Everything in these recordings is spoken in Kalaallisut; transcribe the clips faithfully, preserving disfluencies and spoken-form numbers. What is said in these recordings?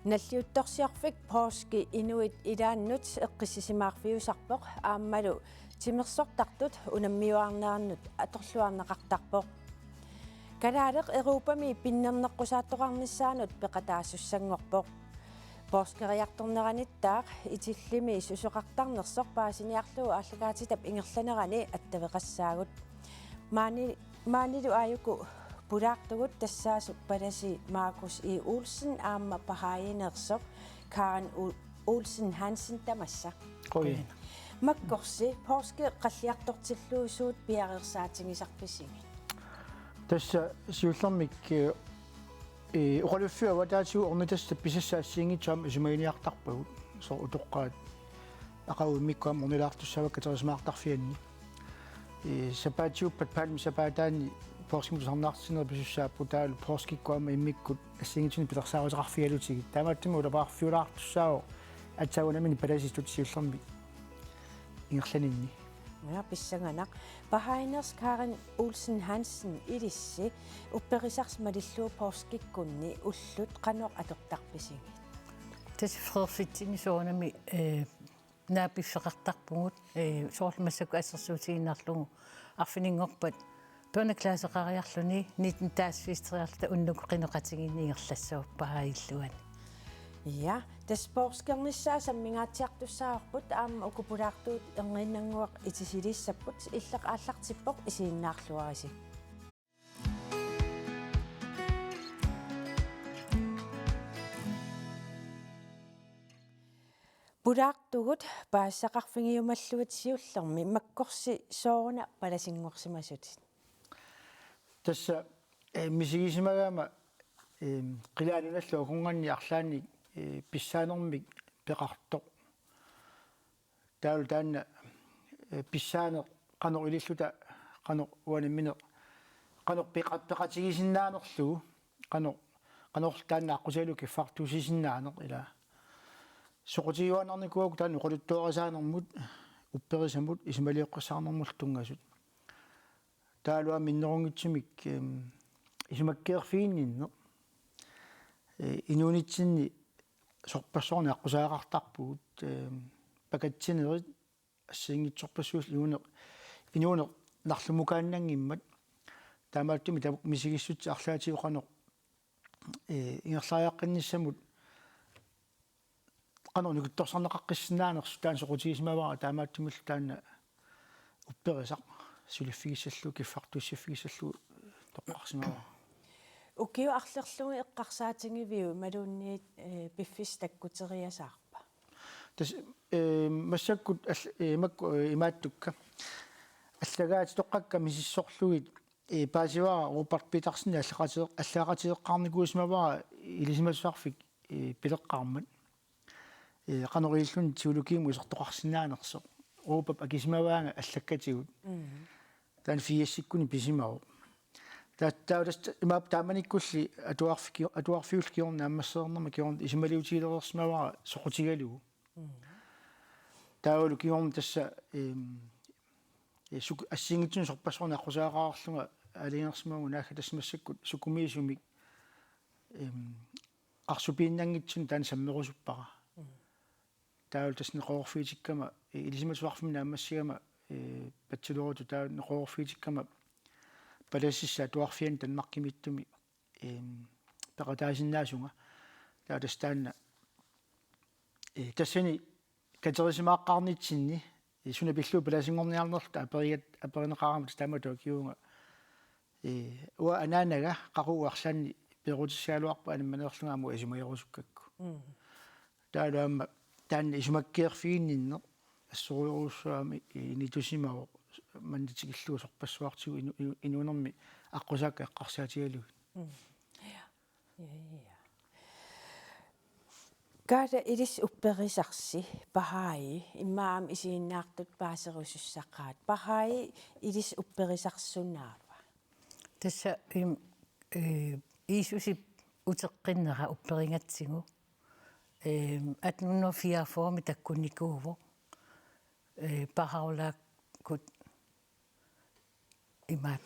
Nalliuttorsiorfik poorski inuit ilaannut eqqissisimaarfiusarpoq aammalu timersortartut unammiuaarnerannut atorluarneqartarpoq. Kalaaleq Europami pinnerneqqusaattoqarnissaanut peqataasussanngorpoq. Poorskeriartorneranittaaq Itillimi susoqartarnersoq paasiniarlugu aallakaatitap ingerlanerani attaveqassaagut. Maani maanilu aajuku pulaartugut tassaasut palasi Markus E. Olsen aamma Bahaineersoq Karen Ol- Olsen Hansen tamassa. Qujan. Makkorsi poorski qalliartortillugu suut piareersaatigisarpisigit? Tassa siullermik, eh, eh, oqaluffiup avataatigut ornitassat pisassaat assigiinngitsut aamma isumaginiartarpagut. Soorlu utoqqaat aqagu immikkut aamma ornilaartussaavakka katersimaartarfianni. Eh, sapaatiuppat palmesapaataanni poorskimut tusarnaartitsinerit pisussaapput taavalu poorskikkut aamma immikkut assigiinngitsunik pilersaaruteqarfigalutigit. Taamaattumik ulapaarfiulaartussaavoq aatsaat unammineq palasitut siullermik ingerlaninni. Ja, pissanganaq. Bahaineersoq Karen Olsen Hansen, ilissi upperisarsi malillugu poorskikkunni ullut qanoq atortarpisigit? Tassa Frederiksbergimi soorunami, eh, naapiffeqartarpugut, eh, soorlu massakkut assersuutigiinnarlugu arfininngorpat børneklasseqariarluni nitten dagsfesteriarluta unnukkut qinoqatigiinneq ingerlassooq Bahaiilluani. Ja, tassa poorskernissaq sammingaatsiartussaavarput aamma uku pulaartugut erniinnannguaq itisiliissapput, illit aallartippoq isiginnaarluarisi. Pulaartugut paasisaqarfigiumallugit siullermik makkorsi sooruna palasinngorsimasutit? Tassa, eh, misigisimagaama, eh, qilaanut nalluakunganni arlaannik, eh, pissaanermik peqartoq. Taavalu taanna, eh, pissaaneq qanoq ililluta, qanoq uanimmineq, qanoq peqa-, peqatigisinnaanerlugu, qanoq, qanorlu taanna aqqutigalugu kiffartuussisinnaaneq ilaa. Soqutigiuaannarnikuuakka taanna oqaluttuarisaanermut, upperisamut, isumalioqqissaarnermullu tunngasut. Taavalu aamma minnerunngitsumik, ehm, isumakkeerfiginninneq. Eh, inuunitsinni sorpassuarnik aqqusaaqqaartarpugut, ehm, pakatsinerit assigiinngitsorpassuit inuuneq, inuuneq narlumukaannanngimmat. Taamaattumik tamakku misigissutsit arlaatigut qanoq, eh, ingerlariaqqinnissamut qanoq nukittorsarneqaqqissinnaanersut taanna soqutigisimavara, taamaattumillu taanna upperisaq suliffigissallugu, kiffartuussiffigissallugu toqqarsimavara. Ukiut arlallit eqqarsaatigiviuk imaluunniit, eh, piffissaq takkuteriasaarpa? Tassa, eh, massakkut all-, eh, makku, eh, imaattukka. Allagaatitoqqakka misissorlugit, eh, paasivara Robert Petersen allaqati-, allaqatigeqqaarnikuusimavara ilisimatusarfik, eh, pileqqaarmat. Eh, qanoq ililluni teologiimut isertoqarsinnaanersoq. Robert akisimavaanga allakkatigut. Mm. Taanna firsikkunni pisimavoq. Ta-, taava tassa imaappoq taamanikkulli atuarfi-, atuarfiullu kingorna naammassereernerma kingorna isumaliutigilereersimavara soqutigalugu. Mm. Taavalu kingorna tassa, ehm, eh, suk-, assigiinngitsunik sorpassuarnik aqqusaaqqaarlunga aalajangersimavunga naagga tassa massakkut sukumiisumik, ehm, qarsupiinnanngitsunik taanna sammerusuppara. Mm. Taavalu tassa neqeroorfigitikkama, eh, ilisimatusarfimmi naammassigama, eh, bacheloritut taava neqeroorfigitikkama palasissaq atuarfiani Danmarkimiittumi, ehm, peqataasinnaasunga. Taava tassa taanna, eh, tassani katersimaqqaarnitsinni, eh, suna pillugu palasinngorniarnerluta aperigat-, aperineqarama tassa taamatut akiuunga, eh, uanga anaanaga qaqugu arlaanni peerutissagaluarpoq animmaneerlunga aamma isumagerusukkakku. Mm. Taavalu aamma taanna isumakkeerfiginninneq assorujussuarmik initusimavoq manna tikillugu sorpassuartigut inu-, inu-, inuunermi aqqusaakka eqqarsaatigalugit. Mm. Ja. Ja, ja. Kaala, ilissi upperisarsi Baha'i, immaqa aamma isiginnaartut paaserusussaqaat. Baha'i ilissi upperisarsi sunaava? Tassa im-, eh, Jiisusip uteqqinnera upperigatsigu. Ehm, atten hundrede fireogfyrre-mi takkunnikuuvoq. Eh, Baha'u'llahkut imaat.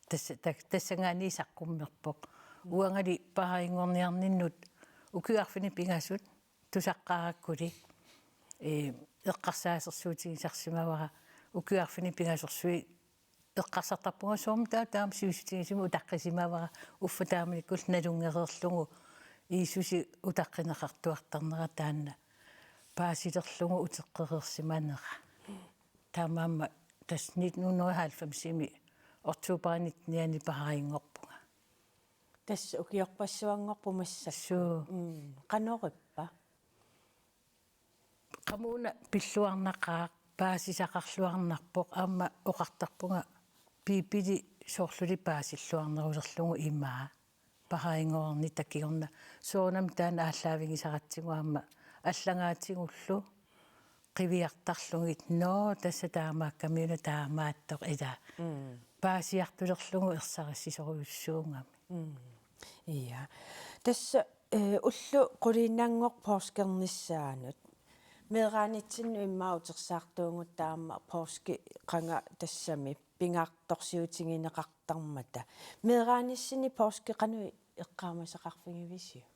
Tassa, ta-, tassanngaanniit saqqummerpoq. Uangali Baha'i-nngorniarninnut Ukiut arfineq pingasut tusaqqaarakkuli, ee, eqqarsaasersuutigisarsimavara ukiut arfineq pingasorsuit eqqarsartarpunga soormi taava taama sivisutigisumik utaqqisimavara uffa taamanikkullu nalunngereerlugu Jiisusi utaqqineqartuartarnera taanna paasilerlugu uteqqereersimanera. Taamaammat tassa nitten hundrede og halvfemsimi oktoberip nittenianni paharinngorpunga. Tassa ukiorpassuanngorpoq massakkut. Suu. Mm. Qanorippa? Qamuuna pilluarnaqaaq, paasisaqarluarnarpoq, aamma oqartarpunga Biibili soorluli paasilluarnerulerlugu imaa. Paharinngornitta kingorna. Soorunami taanna aallaavigisaratsigu aamma allangaatigullu qiviartarlugit, nå, tassa taamaakkamiuna taamaattoq ila. Mm. Paasiartulerlugu ersarissisorujussuugami. Mm. Ja. Tassa, eh, ullut quliinnanngorput poorskernissaanik. Meeraanitsinnut immaqa utersaartuugut taama poorskip qanga tassami pingaartorsiutigineqartarmata. Meeraanissinni poorski qanoq eqqaamasaqarfigivisiuk?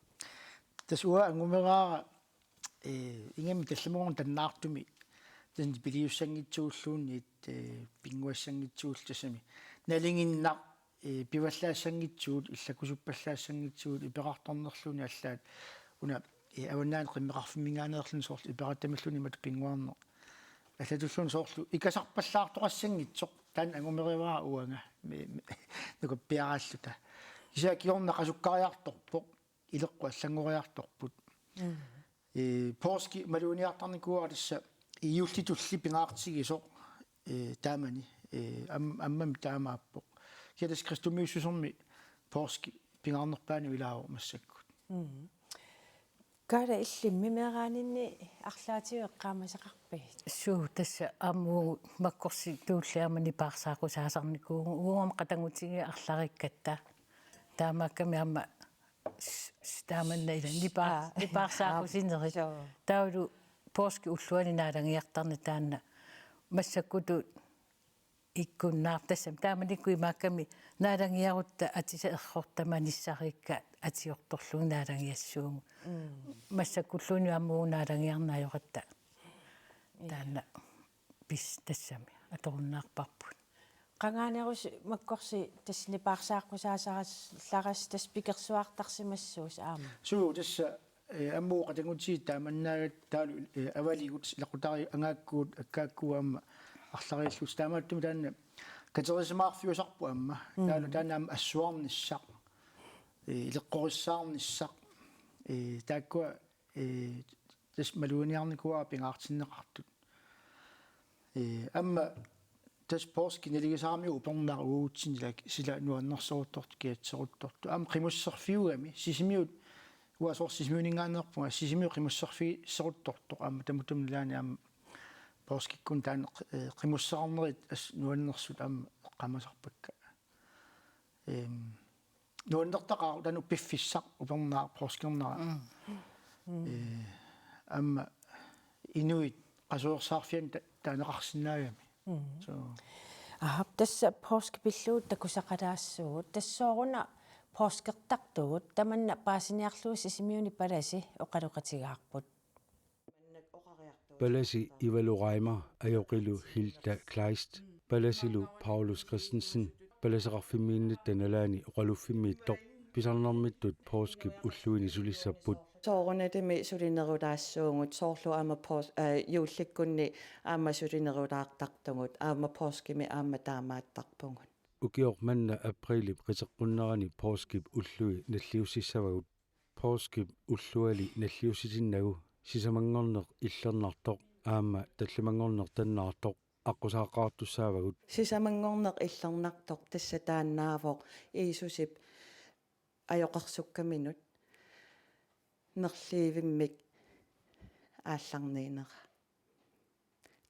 Tassa uanga angumeraara, eh, ingammik tallimanngornermi tannaartumi tassa nipiliussanngitsigulluunniit, eh, pinnguassanngitsigullu tassami. Nalinginnaq, eh, pivallaassanngitsugut, illakkusuppallaassanngitsugut, iperartornerluunniit allaat una, eh, avannaani qimmeqarfimminngaanneerluni soorlu iperattamilluunniit imatut pinnguarneq. Allatulluunniit soorlu ikasarpallaartoqassanngitsoq, taanna angumerivaara uanga. Me, me, nukappiaraalluta. Kisianni kingorna qasukkariartorpoq, ileqqut allanngoriartorput. Mm. Eh, poorski maluginiartarnikuuara tassa juullitulli pingaartigisoq, eh, taamani, eh, am-, ammami taamaappoq. Kisianni tassa kristumiussusermi poorski pingaarnerpaanut ilaavoq massakkut. Mm. Kaala, illimmi meeraaninni arlaatigut eqqaamasaqarpigit? Suu, tassa aamma uagut Makkorsi Tuulli aamma nipaarsaaqqusaasarnikuuvugut, uagut aamma qatanngutigigakka arlariikkatta. Taamaakkami aamma s-, s-, taamanna ila nipaar-, Aa. Nipaarsaaqqusinerit. Suu. Taavalu poorskip ulluani naalagiartarneq taanna massakkutut ikkunnaarpoq tassami. Taamanikkut imaakkami naalagiarutta atisat errortamanissariikka atiortorlugit naalagiassuugut. Mm. Massakkulluunniit aamma uagut naalagiarneq ajoratta. Ja. Taanna pis-, tassami atorunnaarparput. Qangaanerusoq Makkorsi tassa nipaarsaaqqusaasarallarassi tassa pikersuartarsimassuusi aamma? Suu, tassa, eh, aamma uagut qatanngutigit taamannaagatta taavalu, eh, avaligut ilaqutariit angaakkuut, akkaakkuut aamma arlariillutik, taamaattumik taanna katerisimaarfiusarput aamma. Mm. Taavalu taanna aamma assuarnissaq, eh, ileqqorissaarnissaq, eh, taakkua, eh, tassa maluginiarnikuuara pingaartinneqartut. Eh, aamma tassa poorskip naligisaramiuk upernaaq uagutsinnut sila, sila nuannersoruttortut, kiatseruttortut. Aamma qimusserfiugami, Sisimiut, uanga soorlu Sisimiuninngaanneerpunga, Sisimiut qimusserfigisseruttortoq aamma tamatuma nalaani aamma poorskikkunni taanna, eh, qimussernerit assut nuannersut aamma eqqaamasarpakka. Ehm, nuannertaqaaq taanna piffissaq upernaaq poorskernera. Mm. Mm. Eh, aamma inuit qasuersaarfianni ta-, taaneqarsinnaagami. Mm. Suu. Aha, tassa poorskip pillugu takusaqalaassuugut. Tassa sooruna poorskertartugut, tamanna paasiniarlugu Sisimiuni palasi oqaloqatigaarput. Palasi Ivalu Reimer ajoqilu Hilda Kleist, palasilu Paulus Christensen, palaseqarfimmiinnatta nalaani oqaluffimmiittoq, pisarnermittut poorskip ulluini sulissapput. Soorunalimi sulinerulaassuugut, soorlu aamma poors-, eh, juullikkunni aamma sulinerulaartartugut, aamma poorskimi aamma taamaattarpugut. Ukioq manna aprilip qiteqqunnerani poorskip ullui nalliussissavagut. Poorskip ulluali nalliussitinnagu sisamanngorneq illernartoq aamma tallimanngorneq tannaartoq aqqusaaqqaartussaavagut. Sisamanngorneq illernartoq tassa taannaavoq Jiisusip ajoqersukkaminut nerliivimmik aallarniinera.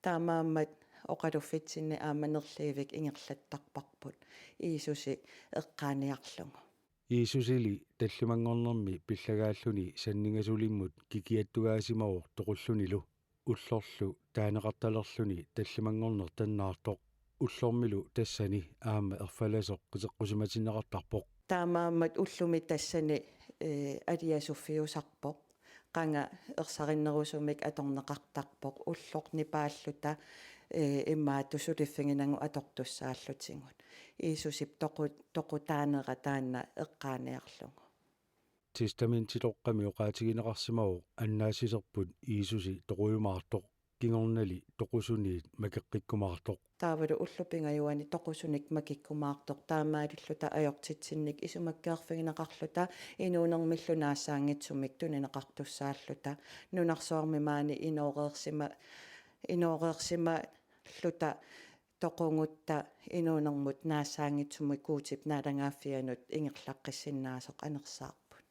Taamaammat oqaluffitsinni aamma nerliivik ingerlattarparput Jiisusi eqqaaniarlugu. Jiisusili tallimanngornermi pillagaalluni sanningasulimmut kikiattugaasimavoq toqullunilu, ullorlu taaneqartalerluni tallimanngorneq tannaartoq, ullormilu tassani aamma erfalasoq qiteqqusimatinneqartarpoq. Taamaammat ullumi tassani Ee, aliasuffiusarpoq. Qanga ersarinnerusumik atorneqartarpoq. Ulloq nipaalluta, ee, imaattoq suliffiginagu atortussaallutigu. Jiisusip toqu-, toqutaanera taanna eqqaaniarlugu. Testamentitoqqami oqaatigineqarsimavoq annaassiserput Jiisusi toqujumaartoq, kingornali toqusuniit makeqqikkumaartoq. Taavalu ullut pingajuanni toqusunik makikkumaartoq, taamaalilluta ajortitsinnik isumakkeerfigineqarluta inuunermillu naassaanngitsumik tunineqartussaalluta, nunarsuarmi maani inooreersima-, inooreersimalluta toqugutta inuunermut naassaanngitsumut Guutip naalagaaffianut ingerlaqqissinnaasoq anersaarput.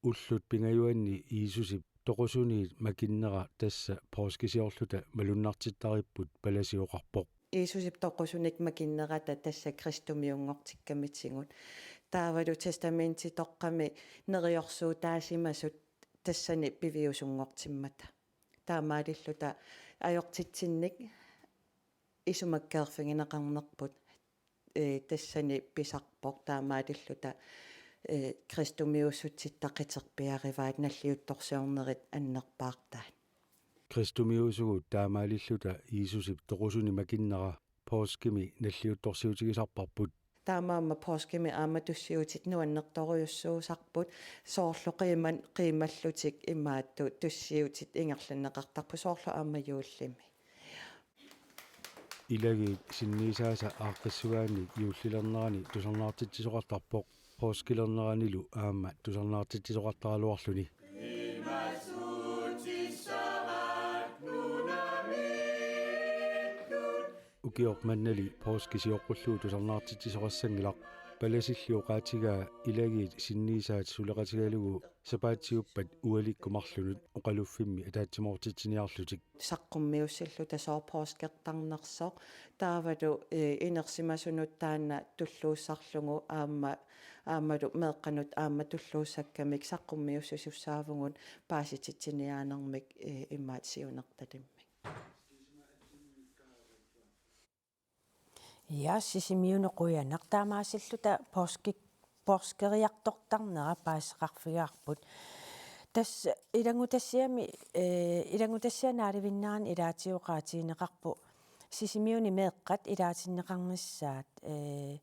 Ullut pingajuanni Jiisusip toqusuniit makinnera tassa påskisiorluta malunnartittaripput palasioqarpoq. Jiisusip toqusunik makinnerata tassa kristumiunngortikkamitigut. Taavalu testamentitoqqami neriorsuutaasimasut tassani piviusunngortimmata. Taamaalilluta ajortitsinnik isumakkeerfigineqarnerput, ee, tassani pisarpoq, taamaalilluta, ee, kristumiuussutsitta qiterpiarivaat nalliuttorsiornerit annerpaartaat. Kristumiuusugut taamaalilluta Jiisusip toqusuni makinnera påskimi nalliuttorsiutigisarparput. Taamaammat påskimi aamma tussiutit nuannertorujussuusarput, soorlu qiiman-, qiimallutik imaattoq tussiutit ingerlanneqartarput, soorlu aamma juullimi. Ilagiit sinniisaasa aaqqissugaannik juullilernerani tusarnaartitsisoqartarpoq, påskilerneranilu aamma tusarnaartitsisoqartaraluarluni. Ukioq mannali påski sioqqullugu tusarnaartitsisoqassanngilaq. Palasilli oqaatigaa ilagiit sinniisaat suleqatigalugu sapaatsiuppat ualikku marlunut oqaluffimmi ataatsimoortitsiniarlutik. Saqqummiussilluta sooq påskertarnersoq. Taavalu, ee, inersimasunut taanna tulluussarlugu aamma, aammalu meeqqanut aamma tulluussakkamik saqqummiussisussaavugut paasititsiniaanermik, ee, imaat siunertalimmik. Ja, Sisimiunut qujanaq, taamaasilluta påski-, påskeriartortarnera paasisaqarfigaarput. Tassa ilanngutassiami, ee, ilanngutassiap naalivinnerani ilaatigut oqaatigineqarpoq Sisimiuni meeqqat ilaatinneqarnissaat, ee,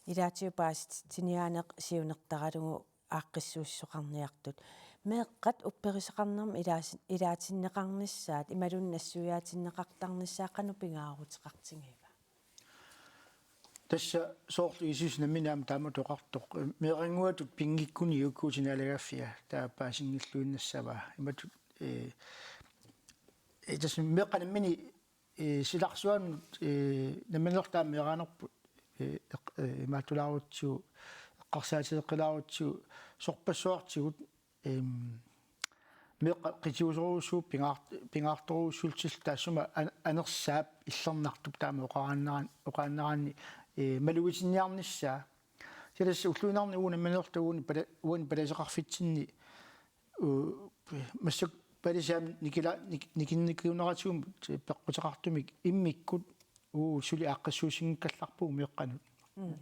ilaatigut paasititsiniaaneq siunertaralugu aaqqissuussisoqarniartut. Meeqqat upperisaqarnermut ilaasi-, ilaatinneqarnissaat imaluunniit nassuiaatinneqartarnissaat qanoq pingaaruteqartigiva? Tassa soorlu Jiisusip nammineq aamma taamatut oqartoq, meerannguatut pinngikkunik iukkuutinaalagaaffia taava paasinngilluinnassavaa. Imatut, ee, ee, tassa meeqqat nammineq, ee, silarsuanut, ee, nammineq taama meeraanerput, ee, eq-, ee, imaattulaarutsigu, eqqarsaatigeqqilaarutsigu, sorpassuartigut, em, meeqqat qitiusorujussuupput pingaart-, pingaartorujussuullutillu taassuma an-, anersaap illernartup taama oqaraanneran-, oqaannaraanni, ee, malugitinniarnissaa. Kisianni tassa ulluinnarni uagut nammineerluta uani pala-, uani palaseqarfitsinni, u-, massakkut palasit aamma nikila-, nik-, nikinnikuuneratigumik peqquteqartumik immikkut uagut suli aaqqissuussinngikkallarpugut meeqqanut. Mm.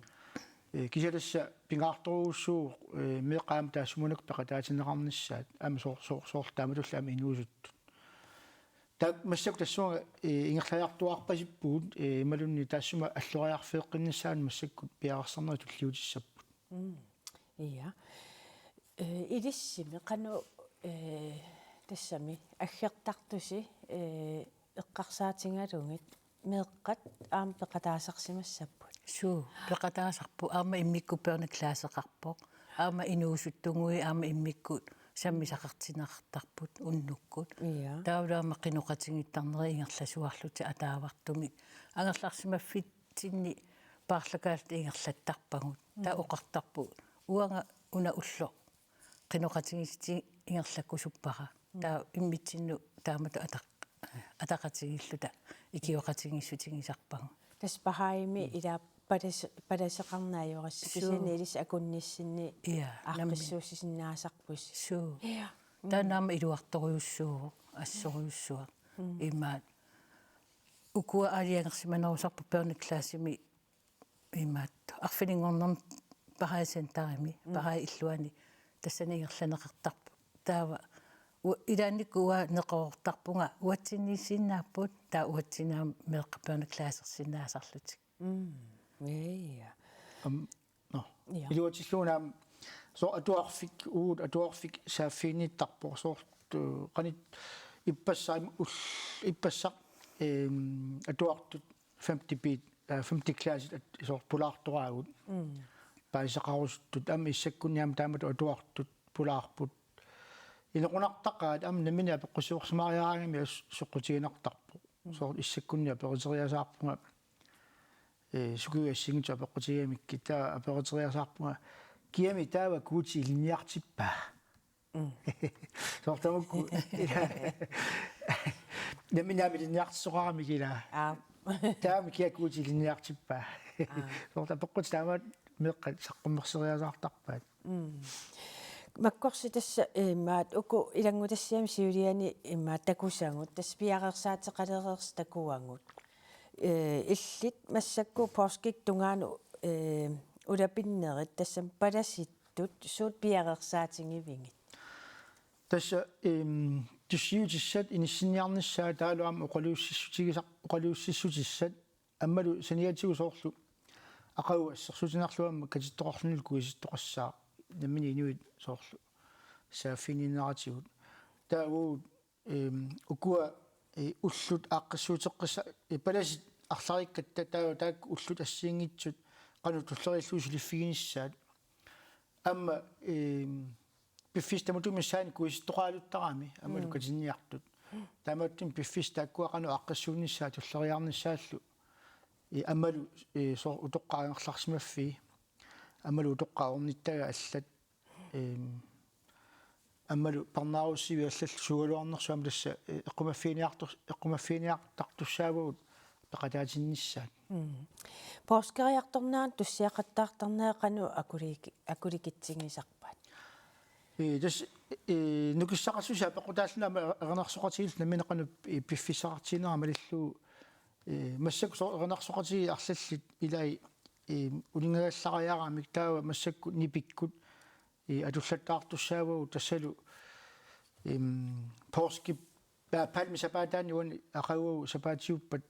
Ee, kisianni tassa pingaartorujussuuvoq, ee, meeqqat aamma taassumunnga peqataatinneqarnissaat, aamma soor-, soor-, soorlu taamatullu aamma inuusuttut. Taava massakkut tassunga, ee, ingerlajartuarpasippugut, ee, imaluunniit taassuma alloriarfeeqqinnissaanut massakkut piareersarnerit tulliutissapput. Mm. Ja. Ee, ilissimi qanoq, ee, tassami aggertartusi, ee, eqqarsaatigalugit meeqqat aamma peqataasarsimassapput. Suu, peqataasarput aamma immikkut børneklasseqarpoq. Aamma inuusuttunnguit aamma immikkut sammisaqartinneqartarput unnukkut. Ja. Taavalu aamma qinoqatigiittarnerit ingerlasuarlutik ataavartumik. Angerlarsimaffitsinni paarlakaallutik ingerlattarpagut. Taava Mm. oqartarput: Uanga una ulloq qinoqatigiissutinik ingerlakkusuppara. Mm. Taava immitsinnut taamatut ataq-, ataqatigiilluta ikioqatigiissutigisarpagut. Tassa Baha'imi Mm. ila palas-, palaseqarneq ajorassi, Suu. kisianni ilissi akunnissinni Ja, nammi. aaqqissuussisinnaasarpusi. Suu. Ja. Mm. Taanna aamma iluartorujussuuvoq, assorujussuaq. Mm. Imaat. Ukua aalajangersimanerusarput børneklassimi imaattoq. Arfininngornermi Baha'i Centerimi, Mm. Baha'i illuani tassani ingerlanneqartarput. Taava u-, ilaannikkut uanga neqeroortarpunga uatsinniissinnaapput, taava uatsinni aamma meeqqat peernak klassersinnaasarlutik. Mm. Ja, ja. Am, nå. Ja. Iluatsillugu aamma soorlu atuarfik, uagut atuarfik saaffiginnittarpoq soorlu, øh, qanoq ippassaq, ul-, ippassaq, øhm, atuartut femte B, øh, femte klassit at-, soorlu pulaartoraagut. Mm. Paasisaqarusuttut aamma issakkunni aamma taamatut atuartut pulaarput. Inoqunartaqaat aamma nammineq apeqqusiorsimariaraangamik as-, soqutiginartarpoq. Mm. Soorlu issakkunni aperiteriasaarpunga, øh, sukujuit assigiinngitsut apeqqutigigamikkit, taava aperiteriasaarpunga: Kiami taava Guutip ilinniartippaa? Mm. Soorlu tamakku. Nammineq aamma ilinniartitsisoqaramik ilaa. Aap. Taava kia Guutip ilinniartippaa? Aap. Soorlu apeqqutit taama meeqqat saqqummerseriasaartarpaat. Mm. Makkorsi tassa, øh, imaat uku ilanngutassiami siuliani imaat takusagut, tassa piareersaateqalereersut takuagut. Øh, illit massakkut poorskip tungaanut, øh, ulapinnerit tassami palasittut suut piareersaatigivigit? Tassa, øhm, tussiutissat inissinniarnissaat taavalu aamma oqaluussissutigisar-, oqaluussissutissat aammalu saniatigut soorlu aqagu assersuutigiinnarlugu aamma katittoqarlunilu kuisittoqassaaq, nammineq inuit soorlu saaffiginninneratigut. Taava uagut, øhm, ukua, øh, ullut aaqqissuuteqqissa-, øh, palasit arlariikkatta taava taakku ullut assigiinngitsut qanoq tulleriillugu suliffiginissaat. Aamma, øhm, piffissap tamatuma missaani kuisittoqaluttarami aammalu Mm. katinniartut. Taamaattumik piffissaq taakkua qanoq aaqqissuunnissaat tulleriiaarnissaallu. Øh, aammalu, øh, soorlu utoqqaat angerlarsimaffii. Aammalu utoqqaat ornittagai allat. Øhm, aammalu parnaarussiviit allallu suugaluarnersut aamma tassa, øh, eqqumaffiginiartor-, eqqumaffiginiartartussaavagut peqataatinnissaat. Mm. Poorskeriartorneranut tussiaqattaartarnerit qanoq akuliki-, akulikitsigisarpat? Øh, tassa, øh, nukissaqassusia peqqutaalluni aamma erinarsoqatigiilluta nammineq qanoq, øh, piffissaqartiginera malillugu, øh, massakkut soorlu erinarsoqatigiit arlallit ilai, øh, uninngagallariaramik taava massakkut nipikkut, øh, atullattaartussaavagut tassalu, øhm, poorskip pa-, palmesapaataani uani aqagu sapaatiuppat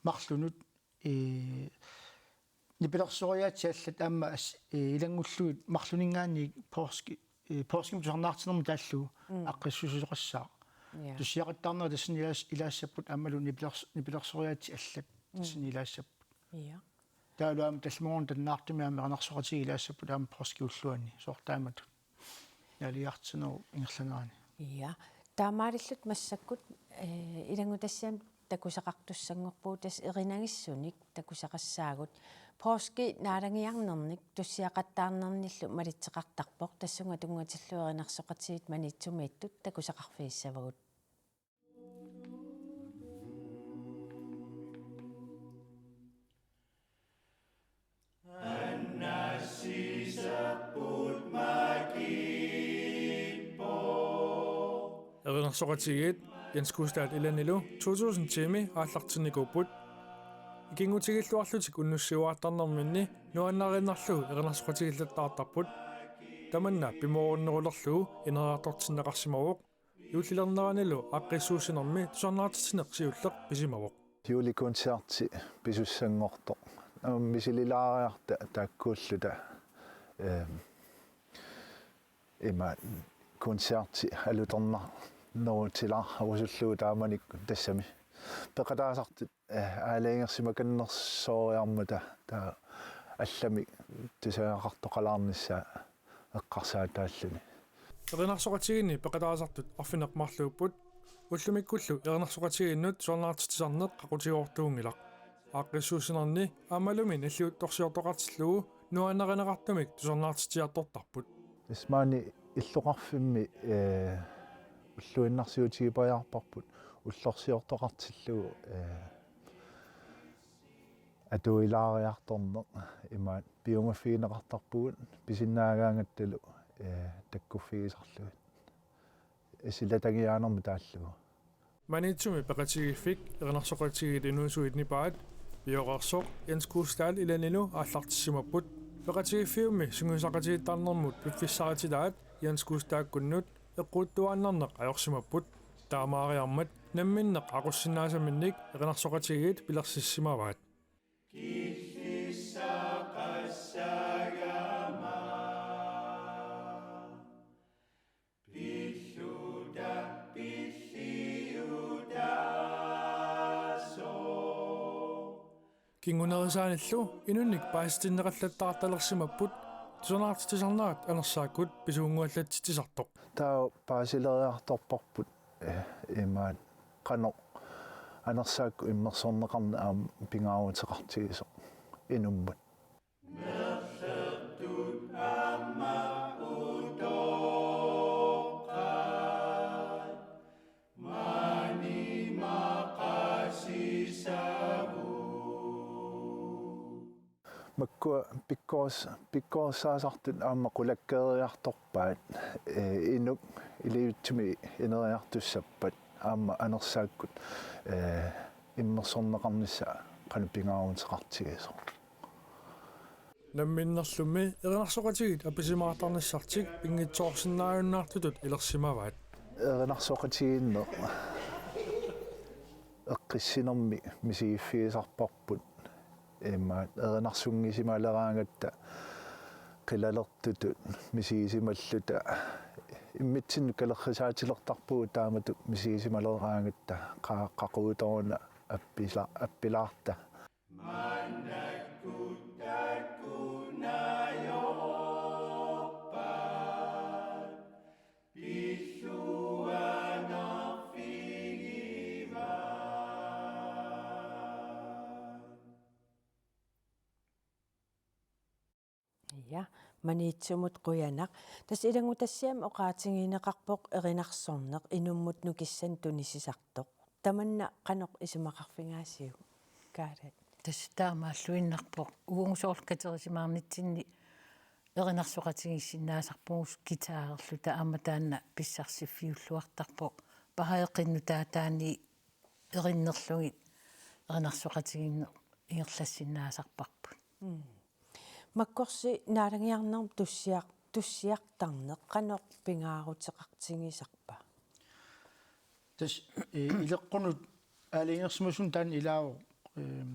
marlunut, øh, nipilersoriaatsit allat aamma as-, øh, ilanngullugit marlunninngaanniit poorski-, øh, poorskimut tusarnaartitsinermut taallugu Mm. aaqqissuussisoqassaaq. Ja. Tussiaqattaarnerit tassani ilaas-, ilaassapput aammalu nipilers-, nipilersoriaatsit allat Mm. tassani ilaassapput. Ja. Taavalu aamma tallimaguuna tannaartumik aamma erinarsoqatigiit ilaassapput aamma poorskip ulluanni soorlu taamatut naaliartitsinerup ingerlanerani. Ja. Taamaalilluta massakkut, øh, ilanngutassiami takusaqartussanngorpugut, tassa erinagissunik takusaqassaagut. Poorski naalagiarnernik tussiaqattaarnernillu malitseqartarpoq, tassunga tunngatillugu erinarsoqatigiit Maniitsumiittut takusaqarfigissavagut. Erinarsoqatigiit Jens Kuusdal Ilanilu to tusind tiimi aallartinnikuupput. Ikinngutigiilluarlutik unnussiuaartarnerminni nuannariinnarlugu erinarsoqatigiillattaartarput. Tamanna pimoorunnerulerlugu ineriartortinneqarsimavoq. Juullilerneranilu aaqqissuussinermi tusarnaartitsineq siulleq pisimavoq. Juulikoncerti pisussanngortoq. Aamma misililaariarta taakkuulluta. Ehm, ima koncerti alutornarnerutilaarlugu taamanikkut tassami peqataasartut, eh, aalajangersimakannersooriarmata taava allamik tusagaqartoqalaarnissaa eqqarsaataalluni. Erinarsoqatigiinni peqataasartut arfineq-marluupput, ullumikkullu erinarsoqatigiinnut tusarnaartitsisarneq qaqutigoortuunngilaq. Aaqqissuussinerni aammalumi nalliuttorsiortoqartillugu nuannarineqartumik tusarnaartitsiartortarput. Tassa maani illoqarfimmi, eh, ulluinnarsiutigipariarparput ullorsiortoqartillugu, eh, atuilaariartorneq imaat piumaffigineqartarpugut pisinnaagaangattalu, eh, takkuffigisarlugit. Silatagiaanermut taallugu. Maniitsumi peqatigiiffik erinarsoqatigiit inuusuit nipaat pioreersoq Jens Kuusdal Ilanilu aallartissimapput. Peqatigiiffiummi sungiusaqatigiittarnermut piffissaritilaat Jens Gustaakkunnut eqquuttuaannarneq ajorsimapput. Taamaariarmat namminneq aqussinnaasaminnik erinarsoqatigiit pilersissimavaat. Kingunerisaanillu inunnik paasitinneqallattaartalersimapput tusarnaartitsisarnerat Anersaakkut pisuunnguallatsitsisartoq. Taava paasileriartorparput, eh, imaat qanoq Anersaakkut immersorneqarneq aamma pingaaruteqartigisoq inummut. Makkua pikkoris-, pikkorissaasartut aamma qulakkeeriartorpaat, eh, inuk ilivitsumik ineriartussappat aamma Anersaakkut, eh, immersorneqarnissaq qanoq pingaaruteqartigisoq. Namminnerlumi erinarsoqatigiit appisimaartarnissartik pinngitsoorsinnaajunnaartutut ilersimavaat. Erinarsoqatigiinneq eqqissinermi misigiffigisarparput. Imaat erinarsunngisimaaleraangatta qilalertutut misigisimalluta. Immitsinnut kalerrisaatilertarpugut taamatut misigisimaleraangatta qa-, qaqugutoruna appila-, appilaarta. Ja, Maniitsumut qujanaq. Tassa ilanngutassiami oqaatigineqarpoq erinarsorneq inummut nukissanik tunisisartoq. Tamanna qanoq isumaqarfigaasiuk? Kaalat. Tassa taamaalluinnarpoq. Uagut soorlu katerisimaarnitsinni erinarsoqatigiissinnaasarpugut guitarerluta aamma taanna pissarsiffiulluartarpoq. Baha'i qinnutaa taanna erinnerlugit erinarsoqatigiinneq ingerlassinnaasarparput. Mm. Makkorsi naalagiarnermut tussiar-, tussiartarneq qanoq pingaaruteqartigisarpa? Tassa, eh, ileqqunut aalajangersimasunut taanna ilaavoq, ehm,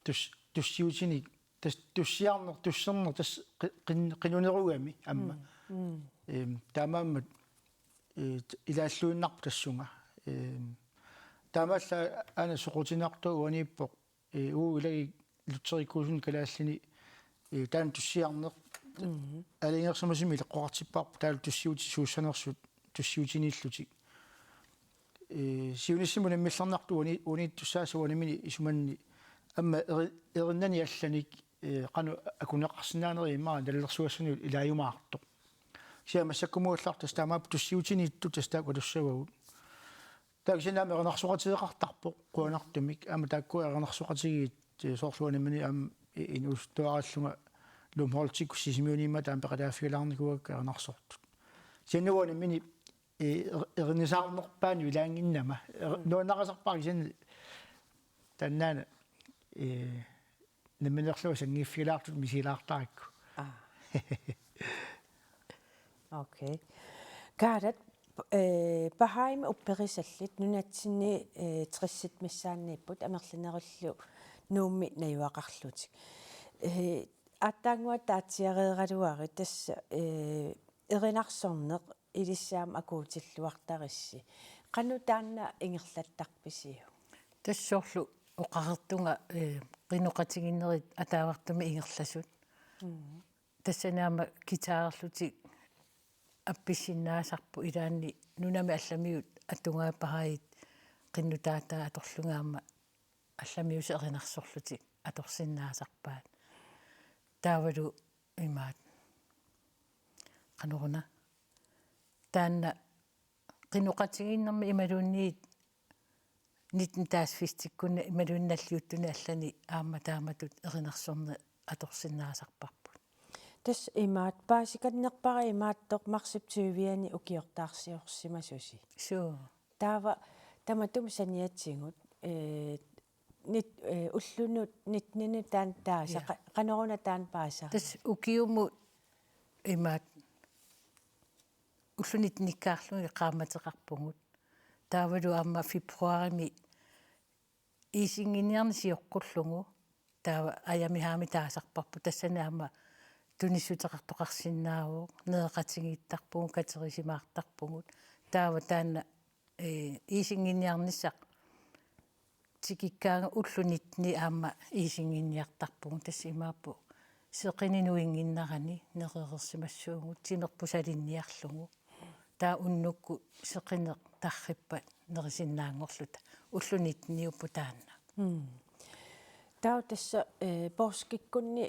tus-, tussiutinik, tassa tussiarneq, tusserneq, tassa qi-, qin-, qinunerugami aamma. Mm, mm. Ehm, taamaammat, eh, t-, ilaalluinnarpoq tassunga. Ehm, taamaallaat aana soqutiginartoq uaniippoq, eh, uagut ilagik Lutherikkuusunit Kalaallini, eh, taanna tussiarneq. Mhm. Aalajangersimasumik ileqqoqartipparput taavalu tussiutit suussanersut tussiutiniillutik. Eh, siunissami unammillernartoq uani-, uaniittussaasoq uani nammineq isumanni aamma eri-, erinnani allanik, eh, qanoq akuneqarsinnaanerit immaqa nalilersugassanilu ilaajumaartoq. Kisianni massakkumut ullaaq tassa taamaappoq tussiutiniittut tassa taakku atussavagut. Taava kisianni aamma erinarsoqatigeqartarpoq qujanartumik. Aamma taakkua erinarsoqatigiit, eh, soorlu uani nammineq aamma i-, inuusuttuarallunga Lumholtikkut Sisimiuniimmat aamma peqataaffigilaarnikuuakka erinarsortut. Kisianni uani nammineq, eh, er-, erinisaarnerpaanut ilaannginnama. Er-, mm, nuannarisarpara kisianni taannaana, eh, namminerlu sanngiiffigilaartut misigilaartarakku. Aa. Okay. Kaalat, eh, Bahaimi upperisallit nunatsinni, eh, tressit missaanniipput amerlanerillu Nuummi najugaqarlutik. Eh, aatsaannguaq taatsiareeraluarit tassa, eh, erinarsorneq ilissi aamma akuutilluartarissi. Qanoq taanna ingerlattarpisiuk? Tassa soorlu oqareertunga, eh, qinoqatigiinnerit ataavartumik ingerlasut. Mm. Tassani aamma guitarerlutik appissinnaasarput ilaanni nunami allamiut atugaat Baha'iit qinnutaataa atorlugit aamma allamiusut erinarsorlutik atorsinnaasarpaat. Taavalu imaat. Qanoruna. Taanna qinoqatigiinnermi imaluunniit nitten-taasiffitsikkut imaluunniit nalliuttuni allani aamma taamatut erinarsorneq atorsinnaasarparput. Tassa imaat paasikannerpara imaattoq marsip tyve-ani ukiortaarsiorsimasusi. Suu. Taava tamatuma saniatigut, eh, nit-, eh, ullunut nitten-inut taanna taasa, ja, qa-, qanoruna taanna paasariga? Tassa ukiumut imaat ulluni nittenikkaarlugit qaammateqarpugut. Taavalu aamma februarimi iisinnginniarneq sioqqullugu. Taava ajamihaami taasarparput, tassani aamma tunissuteqartoqarsinnaavoq, nereqatigiittarpugut, katerisimaartarpugut. Taava taanna, ee, iisinnginniarnissaq tikikkaangat ulluni nittenit aamma iisinnginniartarpugut, tassa imaappoq seqineq nuinnginnarani nerereersimassuugut timerpusalinniarlugu. Taava unnukkut seqineq tarrippat nerisinnaanngorluta. Ulluni nitteniupput taanna. Mm. Taava tassa, eh, poorskikkunni,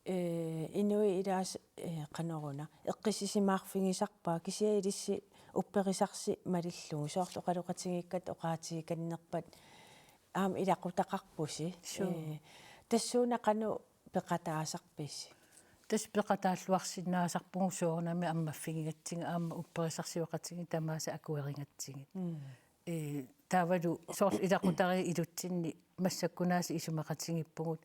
eh, inuit ilaasa, eh, qanoruna, eqqissisimaarfigisarpaat, kisianni ilissi upperisarsi malillugu, soorlu oqaloqatigiikkatta oqaatigikannerpat aamma ilaqutaqarpusi. Suu. Eh, tassuuna qanoq peqataasarpisi? Tassa peqataalluarsinnaasarpugut soorunami ammaffigigatsigit aamma upperisarsioqatigiit tamaasa akuerigatsigit. Mm. Ee, taavalu soorlu ilaqutariit ilutsinni massakkunaasiit isumaqatigiippugut.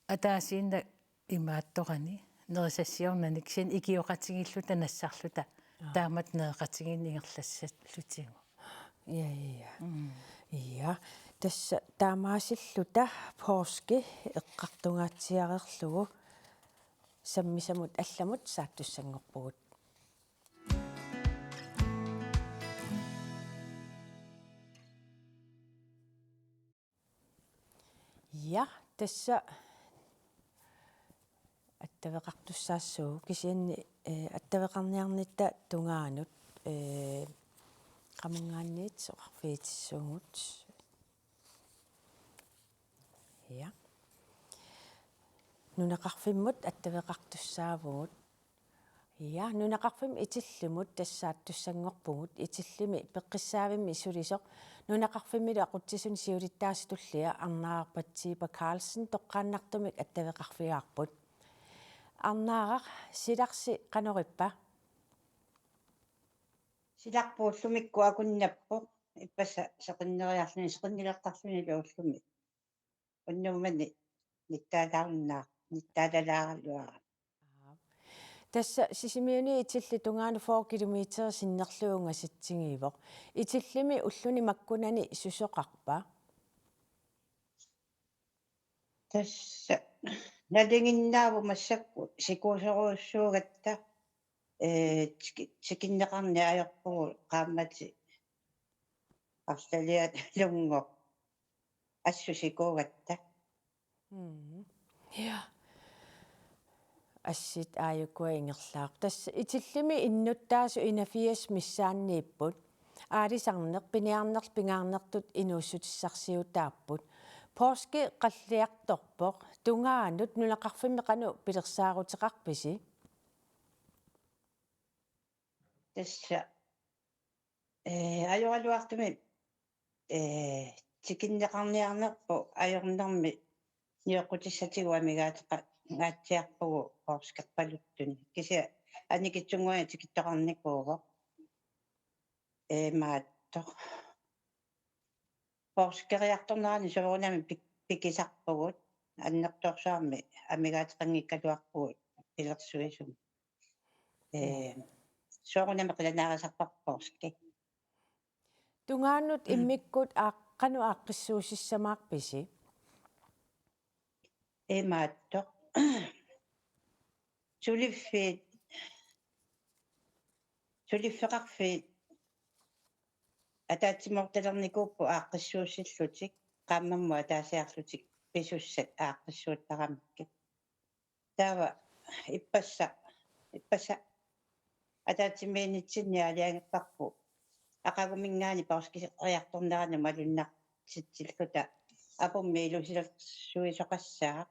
Ataasiinnaq imaattorani nerisassiornani kisianni ikioqatigiilluta nassarluta. Aa. Taamatut nereqatigiinneq ingerlassallutigu. Ja, ja. Mm. Ja, tassa taamaasilluta poorski eqqartungaatsiareerlugu sammisamut allamut saattussanngorpugut. Ja, tassa attaveqartussaassooq kisianni, eh, attaveqarniarnitta tungaanut, eh, qamunngaanniit oqarfigitissuugut. Ja. Nunaqarfimmut attaveqartussaavugut. Ja, nunaqarfimmi Itillimut tassa saattussanngorpugut, Itillimi peqqissaavimmi sulisoq nunaqarfimmilu aqutsisuni siulittaasup tullia Arnaaraq Patsiipa Carlsen toqqaannartumik attaveqarfigaarput. Arnaaraq, silarsi qanorippa? Silarput ullumikkut akunnappoq, ippassaq seqinneriarluni, seqinnilertarlunilu ullumi. Unnummani nittaalaarunnaaq, nittaalalaaraluarami. Aap. Tassa Sisimiuni Itillit tungaanut fyrre kilometer sinnerlugit ungasitsigivoq. Itillimi ulluni makkunani susoqarpa? Tassa nalinginnaavoq massakkut sikuusorujussuugatta, ee, tiki-, tikinneqarneq ajorpugut qaammatit arlalialunngooq assut sikuugatta. Mm. Ja. Assit aajukua ingerlaaq. Tassa Itillimi innuttaasut enogfirs missaanniipput. Aalisarneq, piniarnerlu pingaarnertut inuussutissarsiutaapput. Poorski qalliartorpoq. Tungaanut nunaqarfimmi qanoq pilersaaruteqarpisi? Tassa, ee, ajoraluartumik, ee, tikinneqarniarnerput ajornermi nioqqutissatigut amigaateqa-, -gaatsiarpugut poorskerpaluttuni. Kisianni annikitsunnguamik tikittoqarnikuuvoq. Ee, imaattoq. Poorskeriartornerani soorunami pik-, pikisarpugut. Annertoorsuarmi amigaateqanngikkaluarpugut pilersuisumik. Ee, soorunami qilanaarisarparput poorski. Tungaanut immikkut aaqqanut aaqqissuussissamaarpisi? Imaattoq. Suliffiit, suliffeqarfiit ataatsimoortalernikuupput aaqqissuussillutik, qaammammut ataasiarlutik pisussat aaqqissuuttaramikkit. Taava ippassaq, ippassaq ataatsimiinnitsinni aalajangerparput aqaguminngaanniit poorskeriartornerani malunnartitsilluta apummi ilusilersuisoqassaaq.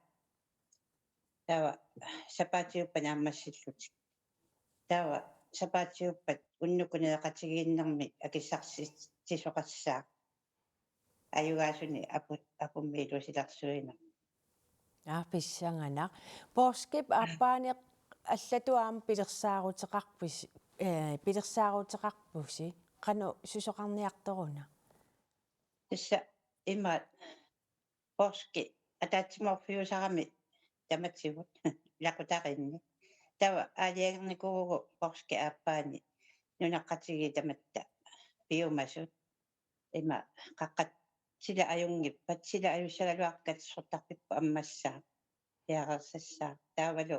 Taava sapaatiuppat naammassillutik. Taava sapaatiuppat unnukkut nereqatigiinnermi akissarsitsisoqassaaq. Ajugaasunik apu-, apummi ilusilersuinermi. Aa, pissanganaq. Poorskip aappaani allatut aamma pilersaaruteqarpis-, ee, pilersaaruteqarpusi, qanoq susoqarniartoruna? Tassa imaat poorski ataatsimoorfiusarami tamatigut ilaqutariinni. Taava aalajangernikuuvugut poorski aappaani nunaqqatigiit tamatta piumasut. Ima qaqqat sila ajunngippat, sila ajussagaluarpat katersortarfipput ammassaaq, piareersassaaq. Taavalu,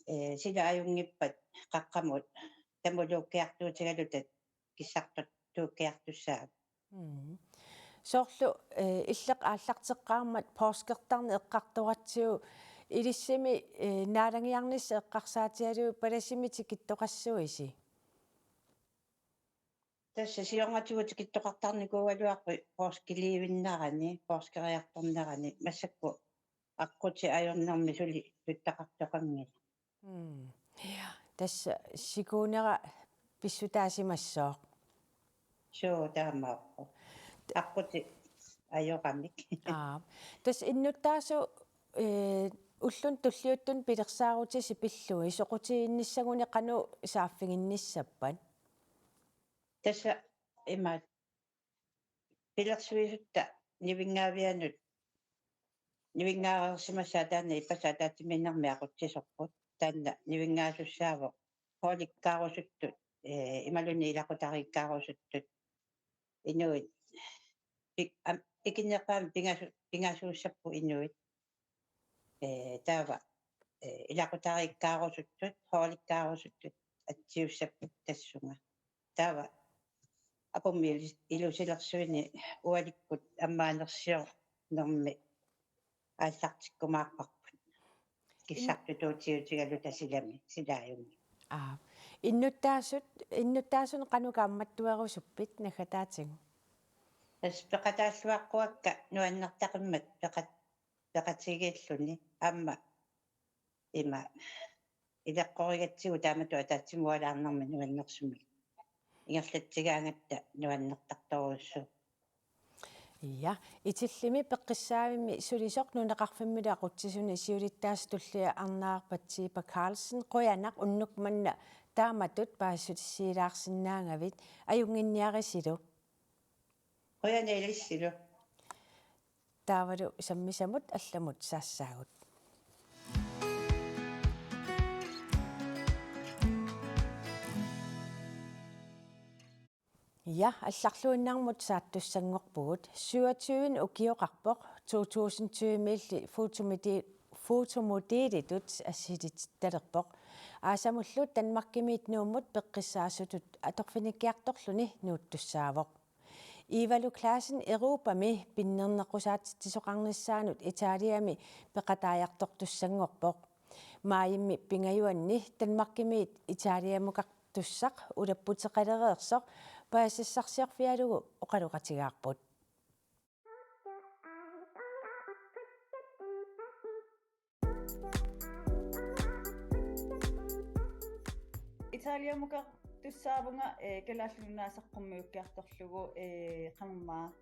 ee, sila ajunngippat qaqqamut tamuluukkiartuutigaluta kissartuukkiartussaapput. Mm. Soorlu, ee, illeq aallarteqqaarmat poorskisarneq eqqartoratsigu ilissimi, ee, naalagiarnissaq eqqarsaatigalugu palasimi tikittoqassuisi? Tassa siornatigut tikittoqartarnikuugaluarput poorskiliivinnarani, poorskeriartornerani, massakkut aqqutit ajornermi suli tuttaqartoqanngilaq. Mm. Ja, tassa sikuunera pissutaasimassooq. Suu, taamaappoq. Aqqutit ajoramik. Aa. Tassa innuttaasut, ee, ulluni tulliuttuni pilersaarutissi pillugit soqutiginnissaguni qanoq saaffiginnissappat? Tassa imaat pilersuisutta nivinngaavianut nivinngaareersimassaat taanna ippassaq ataatsimiinnermi aqutsisorput. Taanna nivinngaasussaavoq holdikkaarusutut, ee, imaluunniit ilaqutariikkaarusuttut inuit pik-, am-, ikinnerpaamik pingasu-, pingasuussapput inuit. Ee, taava, ee, ilaqutariikkaarusuttut, holdikkaarusutut atsiussapput tassunga. Taava apummi ilu-, ilusilersuini ualikkut ammaanersiornermi aallartikkumaarparput. Kissartuutiutigaluta silami, silaajunngilaq. Aa. Innuttaasut, innuttaasunut qanoq kaammattuerusuppit naggataatigut? Tassa peqataalluaqquakka nuannertaqimmat peqat-, peqatigiilluni aamma ima ileqqorigatsigu taamatut ataatsimoorlaarnermi nuannersumik ingerlatsigaangatta nuannertartorujussuuvoq. Ja, Itillimi peqqissaavimmi sulisoq nunaqarfimmilu aqutsisuni siulittaasup tullia Arnaarpat Tiipa Karlsen, qujanaq unnuk manna taamatut paasissutissiilaarsinnaagavit, ajunnginniarisilu. Qujanaq ilissilu. Taavalu sammisamut allamut saassaagut. Ja, allarluinnarmut saattussanngorpugut. Syvogtyve ukioqarpoq, to tusind tyve-miilli fotomodi-, fotomodelitut assilitittalerpoq. Aasamullu Danmarkimiit Nuummut peqqissaasutut atorfinikkiartorluni nuuttussaavoq. Ivalu Clausen Europami pinnerneqqusaatitsisoqarnissaanut Italiami peqataajartortussanngorpoq. Maajimi pingajuanni Danmarkimiit Italiamukartussaq ulapputeqalereersoq paasisassarsiorfigalugu oqaloqatigaarput. Italiamukartussaavunga, ee, Kalaallit Nunaat saqqummiukkiartorlugu, ee, qanormaa,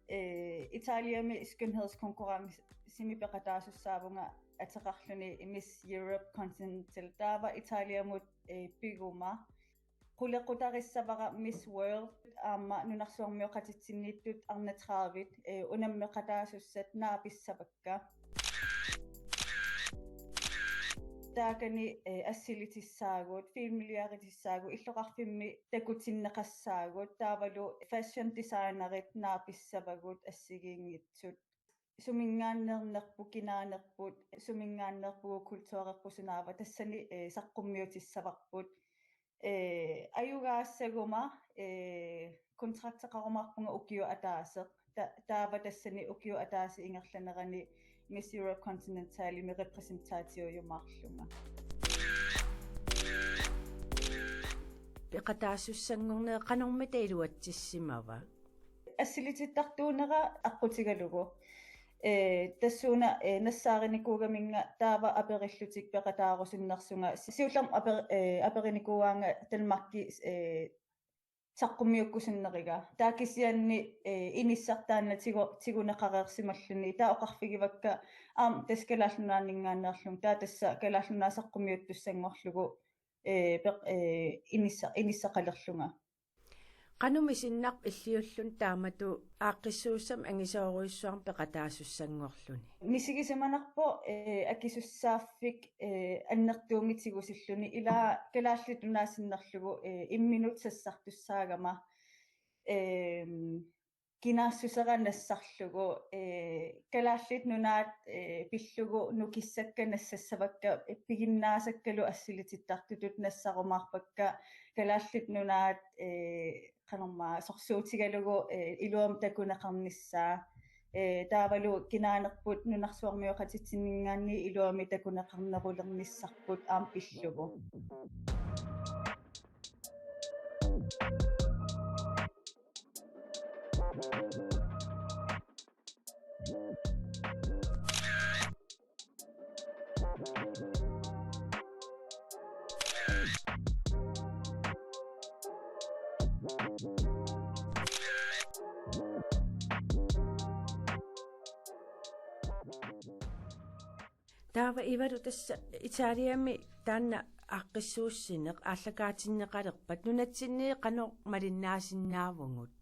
ee, Italiami skønhedskonkurrencemi peqataasussaavunga ateqarluni Miss Europe Continental, taava Italiamut, ee, piguma. Qulequtarissavara Miss World aamma nunarsuarmioqatitsinniittut arnat tredive, ee, unammeqataasussat naapissavakka. Taakani, ee, assilitissaagut, filmiliaritissaagut, illoqarfimmi takutinneqassaagut, taavalu fashion designerit naapissavagut assigiinngitsut. Suminngaanneernerput, kinaanerput, suminngaanneerpugut kulturerput sunaava, tassani, ee, saqqummiutissavarput. Ee, ajugaassaguma, ee, kontrakteqarumaarpunga ukioq ataaseq. Ta-, taava tassani ukioq ataaseq ingerlanerani Miss Europe Continentalimi repræsentatiiujumaarlunga. Peqataasussanngorneq qanormita iluatsissimava? Assilitittartuunera aqqutigalugu. Ee, tassuuna, ee, nassaarinikuugaminnga taava aperillutik peqataarusunnersunga. Si-, siullermik aper-, ee, aperinikuuaanga Danmarki, ee, saqqummiukkusunneriga. Taava kisianni, ee, inissaq taanna tigu-, tiguneqareersimalluni. Taava oqarfigivakka aamma tassa Kalaallit Nunaanninngaanneerlunga. Taava tassa Kalaallit Nunaat saqqummiuttussanngorlugu, ee, peq-, ee, inissa-, inissaqalerlunga. Qanoq misinnarpa illiulluni taamatut aaqqissuussamik angisoorujussuarmik peqataasussanngorluni? Misigisimanarpoq, eh, akisussaaffik, eh, annertuumik tigusilluni, ila Kalaallit Nunaat sinnerlugu, eh, imminut sassartussaagama, ehm, kinaassusera nassarlugu, eh, Kalaallit Nunaat, eh, pillugu nukissakka nassassavakka, eh, piginnaasakkalu assilitittartutut nassarumaarpakka, Kalaallit Nunaat, eh, qanormaa sorsuutigalugu, eh, iluamik takuneqarnissaa, eh, taavalu kinaanerput nunarsuarmioqatitsinninngaanniit iluamik takuneqarnerulernissarput aamma pillugu. Taava Ivalu, tassa Italiami taanna aaqqissuussineq aallakaatinneqalerpat nunatsinni qanoq malinnaasinnaavugut?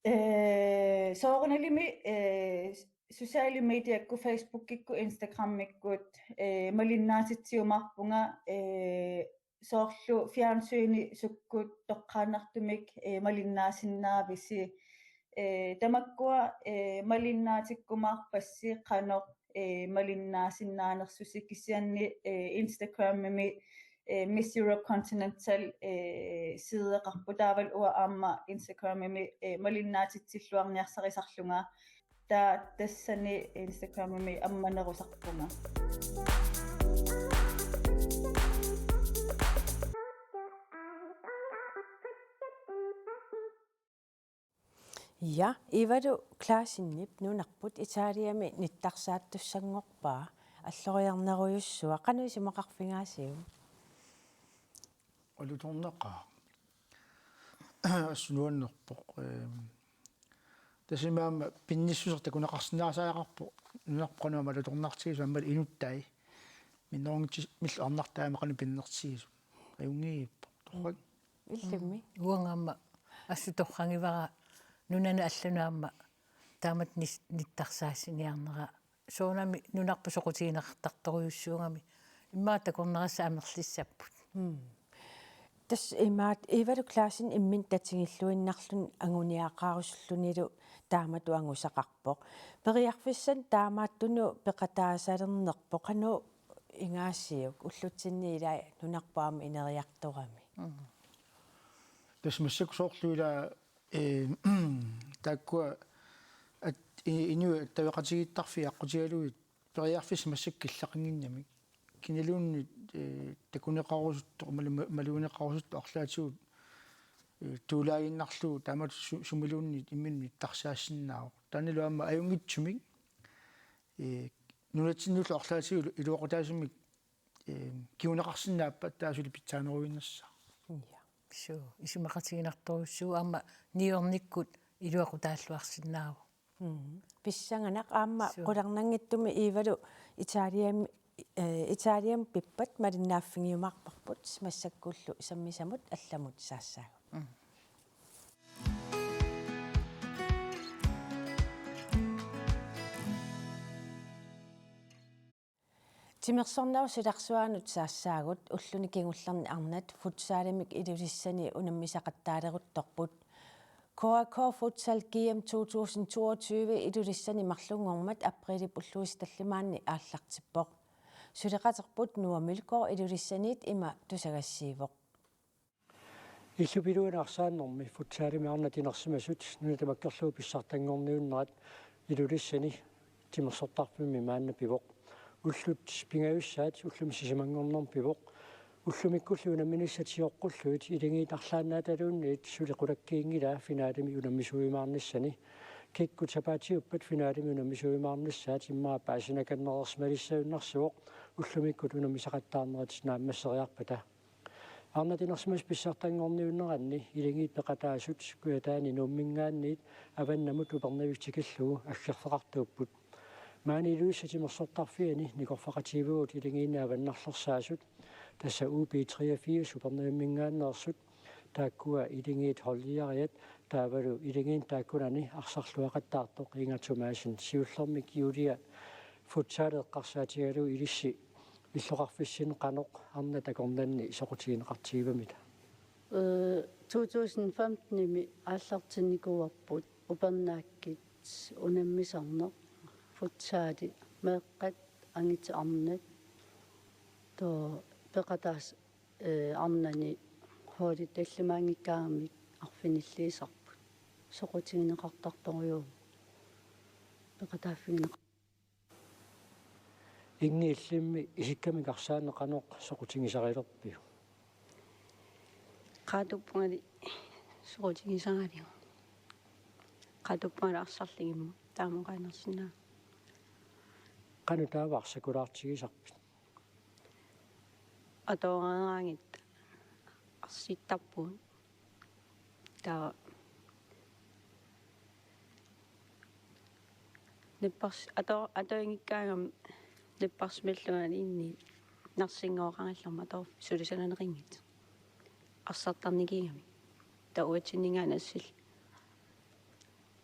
Eh, soorunalimi, eh, sociale mediakkut, Facebookikkut, Instagramikkut, eh, malinnaatitsiumaarpunga, eh, soorlu fjernsyni sukkut toqqaannartumik, eh, malinnaasinnaavisi, eh, tamakkua, eh, malinnaatikkumaarpassi qanoq, eh, malinnaasinnaanersusi, kisianni, eh, Instagramimi, eh, Miss Europe Continental, eh, sideqarpoq, taavalu uanga aamma Instagramimi, eh, malinnaatitsilluarniarsarisarlunga. Taava tassani Instagramimi ammanerusarpunga. Ja, Ivalu Claessenip nunarput Italiami nittarsaattussanngorpaa, alloriarnerujussuaq, qanoq isumaqarfigaasiuk? Alutornaqaaq. Assut nuannerpoq. Ehm, tassa imaammat pinnissuseq takuneqarsinnaasariaqarpoq. Nunarput qanoq aamma alutornartigisoq aamma inuttai. Minnerunngitsumillu arnartai aamma qanoq pinnertigisoq. Ajunngiippoq. Torrak. Illimmi? Uanga aamma assut torragivara nunani allanut aamma taamatut nis-, nittarsaassiniarnera. Soorunami nunarput soqutiginartartorujussuugami. Immaqa takornarissat amerlissapput. Mm. Tassa imaattoq Ivalu Claessen imminut tatigilluinnarluni anguniagaqarusullunilu taamatut angusaqarpoq. Periarfissanik taamaattunut peqataasalernerpoq qanoq igaasiuk, ullutsinni ilai nunarput aamma ineriartorami? Mm. Tassa massakkut soorlu ilaa, eh, taakkua at-, i-, inuit attaveqatigiittarfiit aqqutigalugit periarfissat massakkut killeqannginnamik. Kinaluunniit, eh, takuneqarusuttoq, malu-, malugineqarusuttoq arlaatigut, eh, tuulaaginnarlugu taamatut su-, sumiluunniit imminut nittarsaassinnaavoq. Taannalu aamma ajunngitsumik, eh, nunatsinnullu arlaatigut iluaqutaasumik, eh, kinguneqarsinnaappat taava suli pitsaaneruinnassaaq. Ja. Suu, isumaqatiginartorujussuuvoq aamma niuernikkut iluaqutaalluarsinnaavoq. Mm. Pissanganaq aamma. Suu. Qularnanngitsumik Ivalu Italiami, eh, Italiami pippat malinnaaffigiumaarparput, massakkullu sammisamut allamut saassaagut. Mm. Timersornerup silarsuaanut saassaagut. Ulluni kingullerni arnat futsalimik Ilulissani unammisaqattaaleruttorput. K A K Futsal G M to tusind toogtyve Ilulissani marlunngormat aprilip ulluisa tallimaanni aallartippoq. Suleqaterput Noah Mølgaard Ilulissaniit ima tusagassiivoq. Illup iluani arsaannermi futsalimi arnat inersimasut nuna tamakkerlugu pissartanngorniunnerat Ilulissani timersortarfimmi maanna pivoq. Ullut pingajussaat ullumi sisamanngornermi pivoq. Ullumikkullu unamminissat sioqqullugit ilagiit arlaannaataluunniit suli qulakkiinngilaa finalemi unammisuujumaarnissani. Kikkut sapaatiuppat finalemi unammisuujumaarnissaat immaqa paasinakannereersimalissajunnaarsivoq ullumikkut unammisaqattaarnerit naammasseriarpata. Arnat inersimasut pissartanngorniunneranni ilagiit peqataasut Kujataani Nuumminngaanniit avannamut Upernaviup tikillugu aggerfeqartuupput. Maani Ilulissat timersortarfiani nikorfaqatigiivagut ilagiinni avannarlersaasut, tassa U B treogfirs Upernavimminngaanneersut, Taakkua Ilingiit holdiariat taavalu Ilingiit taakkunani arsarluaqattaartoq Inga Thomassen, siullermik Julia futsal eqqarsaatigalugu ilissi illoqarfissinni qanoq arnat akornanni soqutigineqartigivamita? Øh, to tusind femten-imi aallartinnikuuarput upernaakkit unammisarneq, futsali, meeqqat, angit arnat, taava peqataas- øh, arnani holdi tallimaanngikkaangamik arfinilliisarput. Soqutigineqartartorujuuvoq. Peqataaffigineqar- Ingi, illimmi isikkamik arsaanneq qanoq soqutigisarilerpiuk? Qaatuppungali soqutigisaraliuk. Qaatuppungali arsarligimmut taama oqaannarsinnaa. Qanoq taava arsakulaartigisarpit? Atoreeraangatta arsittarpugut. Taava nappars-, ato-, atornngikkaangama napparsimallunga inni narsinngooqarallarmat ator-, suli sananeqanngitsoq. Arsartarnikigamik. Taava uatsinninngaanniit assillugu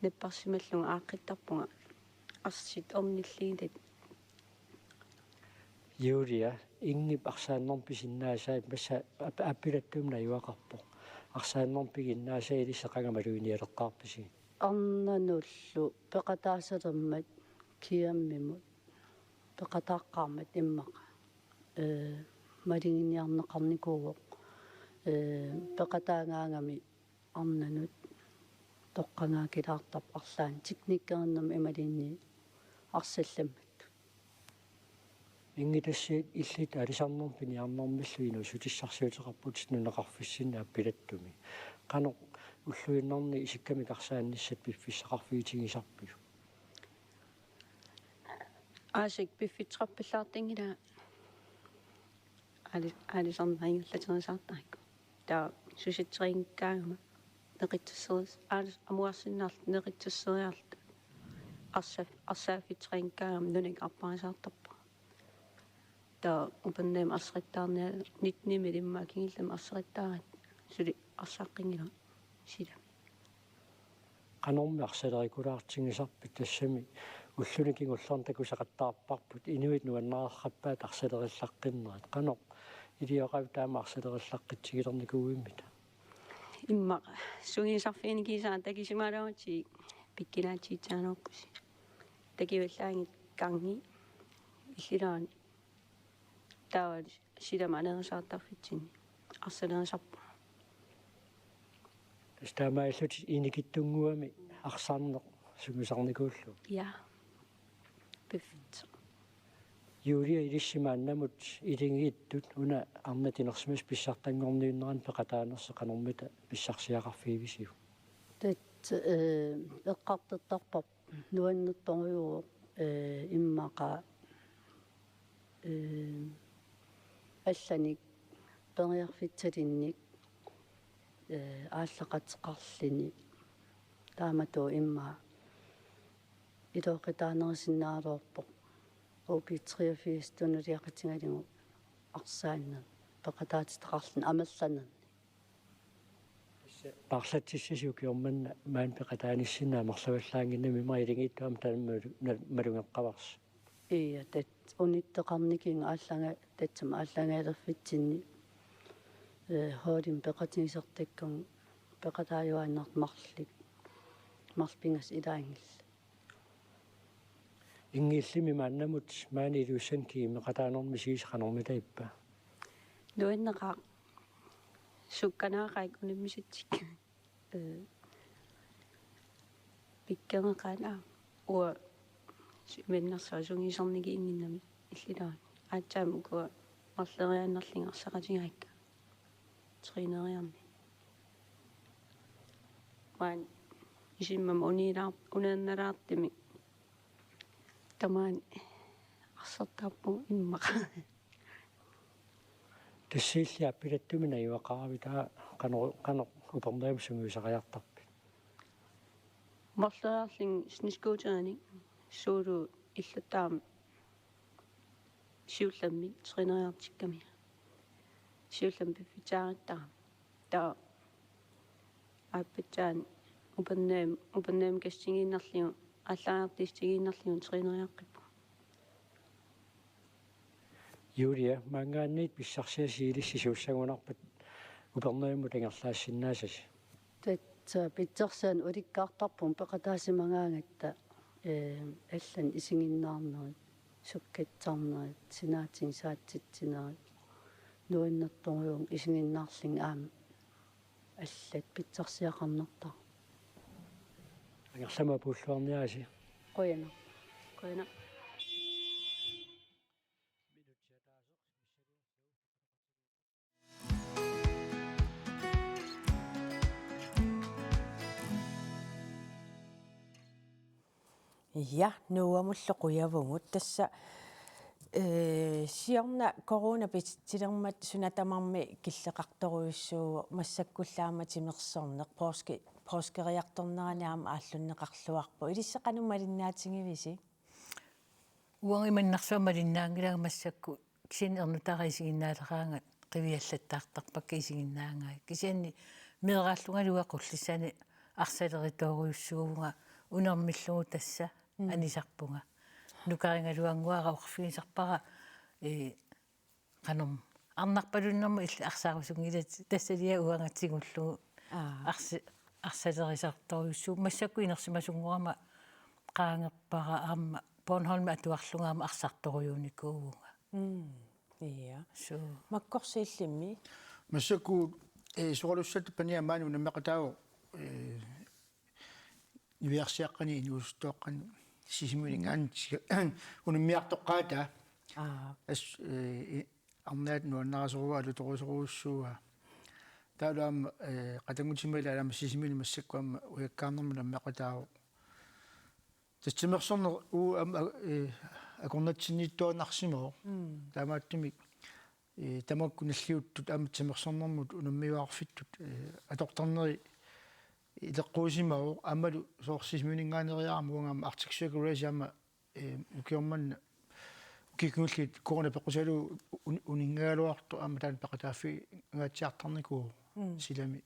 napparsimallunga aaqqittarpunga arsit ornilliitat. Julia, Ingip arsaannermik pisinnaasai tassa aap-, aappilattumik najugaqarpoq. Arsaannermik piginnaasai ilissi qanga maluginialeqqaarpisi? Arnanullu peqataasalermat Kiammimut peqataaqqaarmat immaqa, øh, maluginiarneqarnikuuvoq, øh, peqataagaangami arnanut toqqagaakkilaartarpoq arlaannik teknikkerinermi imaluunniit arsallammattut. Ingi, tassa illit aalisarnermik piniarnermillu inuussutissarsiuteqarputit nunaqarfissinni aappilattumi. Qanoq ulluinnarni isikkamik arsaannissat piffissaqarfigitigisarpiuk? Aasiit piffissaqarpallaartanngilaa aali-, aalisarneq ingerlaterisaartarikku. Taava susassaqanngikkaangama neqittasseris-, aalis-, amuarsinnaarluta neqittassereerluta arsa-, arsaaffissaqanngikkaangama nunat apparisaartarput. Taava upernaaq arsarittaarniarluta nitten-imi ilimmaa kingullermi arsarittaaratta suli arsaqqinngilanga sila. Qanormi arsalerikulaartigisarpit, tassami ulluni kingullerni takusaqattaarparput inuit nuannareerappaat arsalerillaqqinnerat. Qanoq ilioqavit taama arsalerillaqqitigilernikuuimmita? Immaqa sungiusarfiginngisaannarlugu takusimaalaarlugu pikkunaatsiitsaanoorpusi. Takuvallaanngilanga illilaarlunga. Taava silami anerisaartarfitsinni arsalerisarpunga. Tassa taamaalillutit inikittunnguami arsarneq sungiusarnikuullugu. Ja. Piffissaq. Julia, ilissi maannamut Ilingiittut una arnat inersimasut pissartanngorniunneranni peqataanersi qanormita pissarsiaqarfigivisiuk? Tassa, øh, eqqartortarparput nuannertorujuuvoq, øh, immaqa, øh, allanik periarfissalinnik, øh, aallaqateqarluni. Taamatut immaqa ilooqataanerusinnaagaluarpoq U B treogfirs tunuliaqutigalugu arsaanneq peqataatitaqarluni amerlanerni. Paarlatsissasi ukioq manna maani peqataanissinnaaneq amerlavallaannginnami, immaqa Ilingiittut aamma taanna malu-, na-, malugeqqavarsi. Ja, tassa unittoqarnikuuvunga aallaga-, tassami aallagaalerfitsinni, øh, holdimik peqatigisartakkagut peqataajuaannartut marluk, marluk pingasut ilaanngillat. Ingi, illimmi maannamut maani Ilulissani GM-eqataanermi isigisi qanormita ippa? Nuanneqaaq, sukkanaaqaaq unammisatsikka. Øh, pikkoreqaaq aamma uanga si-, imannarsara sungiusarnikuunnginnami illilaarlunga. Aatsaammi ukua marloriaannarlunga arsaqatigaakka træneriarneq. Maani isummamut unilaar-, unaannalaartumik tamaani arsartarpugut immaqa. Tassa illit aappilattumi najugaqaravit, taava qanoq, qanoq upernaamik sungiusariartarpit? Marloriarlunga snescooterinik suulu illuttaam siullermik træneriartikkami. Siullermik piffissaaruttaarami. Taava Aappitsaani Upernavimmi, Upernavimmi kassutigiinnarlugu, aallaariartuutigiinnarlugu træneriaqqippunga. Julia, maanngaanniit pissarsiasi ilissi suussagunarpat Upernavimmut angerlaassinnaasasi? Tassa pitsarsianik ulikkaartarpunga peqataasimagaangatta, ee, allanik isiginnaarnerit, sukkitsarnerit, sinaatigut saatsitsinerit, nuannertorujussuuvunga isiginnaarlunga aamma allat pitsarsiaqarnertaa. Angerlamut apuulluarniarisi. Qujanaq. Qujanaq. Ja, Noamullu qujavugut. Tassa, ee, siorna corona pititsilermat suna tamarmi killeqartorujussuuvoq, massakkullu aamma timersorneq, poorski-, poorskeriartornerani aamma aallunneqarluarpoq. Ilissi qanoq malinnaatigivisi? Uanga imannak suut malinnaanngilanga massakkut, kisianni ernutara isiginnaaleraangat qiviallattaartarpakka isiginnaagaat. Kisianni meeraallungalu Qullissaani arsaleritoorujussuuvunga unermillugu tassa. Mm. Anisarpunga. Nukarigaluannguara oqarfigisarpara, ee, qanormi, arnarpalunnermut illit arsaarusunngilatit, tassaliaq uanga tigullugu. Aa. Arsi-, arsalerisartorujussuuvunga. Massakkut inersimasunngorama qaangerpara aamma Bornholmi atuarlunga aamma arsartorujuunikuuvunga. Mm. Ja. Suu. Makkorsi illimmi? Massakkut, ee, soralussatta paniama maani unammeqataavoq, ee, niviarsiaqqani inuusuttuaqqani Sisimiuninngaanniit unammiartoqqaata. Aa. As-, ee, i-, arnaat nuannarisorujussuuaa, alutorisorujussuuaa. Taavalu aamma, ee, qatanngutima ilaa aamma Sisimiuni massakkut aamma ujakkaarnermut unammeqataavoq. Tassa timersorneq uagut aamma, ee, akornatsinniittuaannarsimavoq. Mm. Taamaattumik, ee, tamakku nalliuttut aamma timersornermut unammiuaarfittut, ee, atortarneri ileqquusimavoq, aammalu soorlu Sisimiuninngaanneeriarama uanga aamma Arctic Circle Race aamma, ee, ukioq manna ukiut kingulliit corona peqqusalu un-, uninngagaluartoq aamma taanna peqataaffigingaatsiartarnikuuvoq. Mm. Silami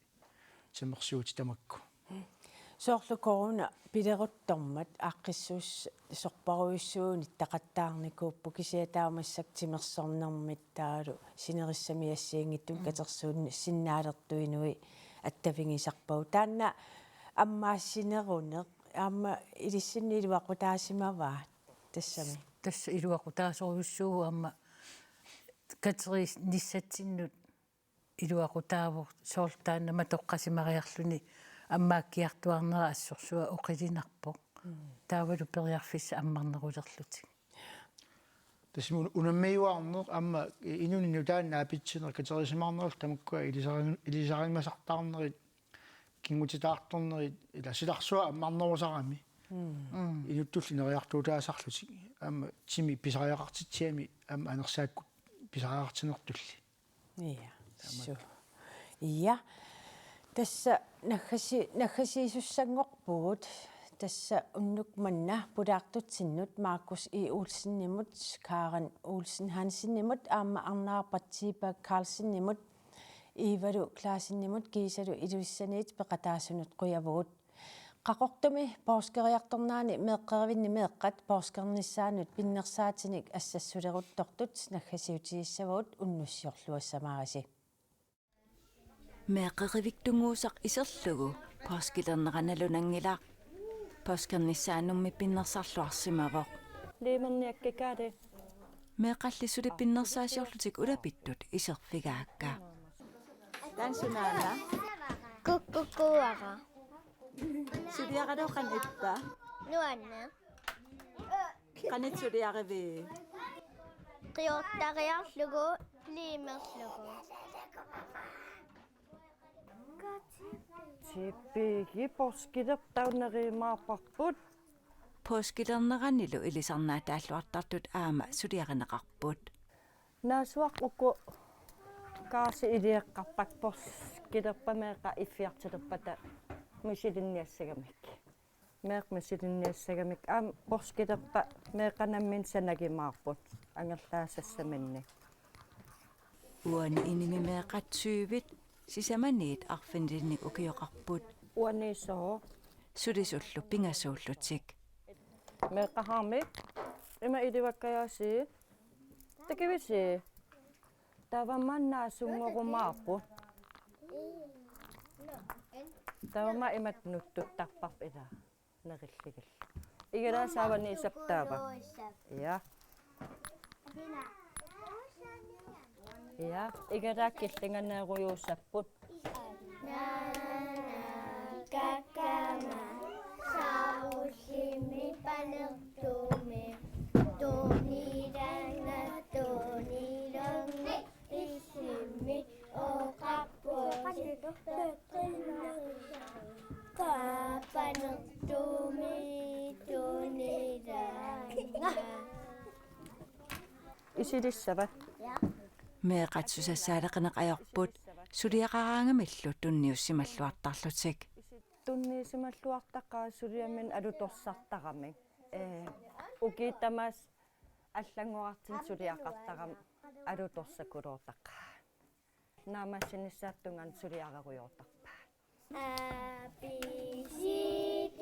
timersuutit tamakku. Soorlu corona pileruttormat aaqqissuussorparujussuuvoq nittaqattaarnikuupput, kisianni taava massakkut timersornermit taavalu sinerissami assigiinngitsuni, mm, katersuussinnaalertut inuit attavigisarpagut. Taanna ammaassineruneq aamma ilissinnut iluaqutaasimavaa tassami? Tassa iluaqutaasorujussuuvoq aamma katerinissatsinnut iluaqutaavoq, soorlu taanna matoqqasimariarluni ammaakkiartuaarnera assorsuaq oqilinarpoq. Mm. Taavalu periarfissat ammarnerulerlutik. Tassa un-, unammiuaarneq aamma inunnik nutaanik naapitsineq, katerisimaarnerullu tamakkua ilisari-, ilisarimasartaarnerit, kinngutitaartornerit, ila silarsuaq ammarnerusarami. Mm. Mm. Inuttullu ineriartuutaasarlutik. Aamma timi pisariaqartitsiami, aamma anersaakkut pisariaqartitsinertulli. Ja, tamakku. Suu. Ja. Tassa naggasi-, naggasiisussanngorpugut. Tassa unnuk manna pulaartutsinnut Markus E. Olsenimut, Karen Olsen Hansenimut aamma Arnaarpaq Tiipa Carlsenimut, Ivalu Clausenimut kiisalu Ilulissaniit peqataasunut qujavugut. Qaqortumi poorskeriartornerani meeqqerivinni meeqqat poorskernissannut pinnersaatinik assassuleruttortut naggasiutigissavagut, unnussiorluassamaarisi. Meeqqerivik tunguusaq iserlugu poorskilerneq nalunanngilaq. Poorskernissannummi pinnersarluarsimavoq. Liimerniakkikali. Meeqqalli suli pinnersaasiorlutik ulapittut iserfigaakka. Taanna sunaana? Kukkukuuara. Suliaralugu qanoq ippa? Nuanneq. Qanoq suliarivigit? Qiortariarlugu, liimerlugu. Tiipiigi poorskilertaunerumaarparput. Poorskilerneranilu ilisarnaataalluartartut aamma suliarineqarput. Naasuaq uku kaasi ilioqqarpakka poorskilerpat meeqqat iffiartulerpata misilinniassagamik. Meeqqat misilinniassagamik aamma poorskilerpat meeqqat namminneq sanagimaarput angerlaasassaminnik. Uani inimi meeqqat syvit Sisamaniit arfinilinnik ukioqarput. Uaniisoq. Sulisullu pingasuullutik. Meeqqat aamma ima ilivakkajaasi. Takivisi. Taava manna sungorumaarpu. Taava ma imat nuttuttarparput ila. Nerilligil. Igalaassaavaniissap taava. Ja. Ja, igalaakillinganneerujuussapput. Kakama saulimi panertumi tunilanga tunilanga. Isimi oqarpoq. Kapanertumi tunilanga. Isilissavat. Meeqqat susassaaleqineq ajorput suliaqaraangamillu tunniussimalluartarlutik. Tunniussimalluartaqaat suliamik alutorsartaramik. Ee, ukiut tamaasa allanngorartut suliaqartaramik alutorsakuluartaqaat. Naammassinissaata tungaanut suliarerujoortarpaat. A, B, C, D,